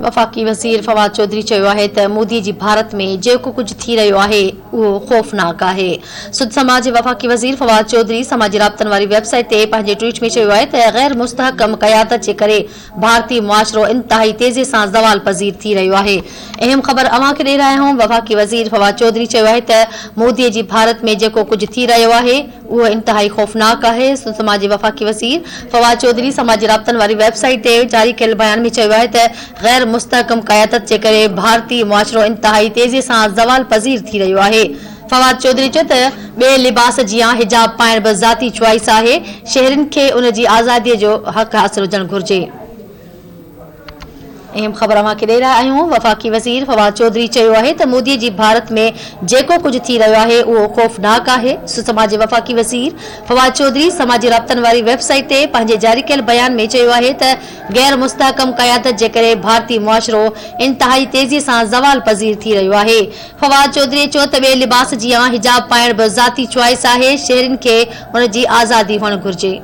وفاقي وزير فواد چوڌري چيو آهي ته مودي جي ڀارت ۾ جيڪو ڪجهه ٿي رهيو آهي اهو خوفناڪ آهي. سڌ سماء جي وفاقي وزير فواد چوڌري سماجي رابطن واري ويب سائيٽ تي پنهنجي ٽوئيٽ ۾ چيو آهي ته غير مستحڪم قيادت جي ڪري ڀارتي معاشرو انتهائي تيزي سان زوال پذير ٿي رهيو آهي. اهم خبر اوهان کي ڏئي رهيا آهيون وفاقي وزير فواد چوڌري چيو آهي ته مودي جي ڀارت ۾ جيڪو ڪجهه ٿي رهيو آهي اهو انتهائي خوفناڪ آهي. سماجي وفاقي وزير فواد چوڌري سماجي رابطن واري ويب سائيٽ تي جاري ڪيل بيان ۾ چيو آهي ته غير مستحڪم قيادت جي ڪري ڀارتي معاشرو انتهائي تيزي سان زوال پذير ٿي رهيو آهي. فواد چوڌري چيو ته ٻئي لباس جيان حجاب پائڻ به ذاتي چوائس آهي، شهرين کي ان جي آزادي جو حق حاصل هجڻ گهرجي. اهم خبر اوهان کي ڏئي رهيا آهيون، وفاقي وزير فواد چوڌري چيو آهي ته مودي جي ڀارت ۾ جيڪو ڪجهه ٿي رهيو آهي اهو خوفناڪ آهي، سماجي وفاقي وزير فواد چوڌري سماجي رابطن واري ويب سائيٽ تي پنهنجي جاري ڪيل بيان ۾ چيو آهي ته غير مستحڪم قيادت جي ڪري ڀارتي معاشرو انتهائي تيزي سان زوال پذير ٿي رهيو آهي. فواد چوڌري چيو ته ٻئي لباس جيان حجاب پائڻ به ذاتي چوائس آهي، شهرين کي ان جي آزادي هئڻ گهرجي.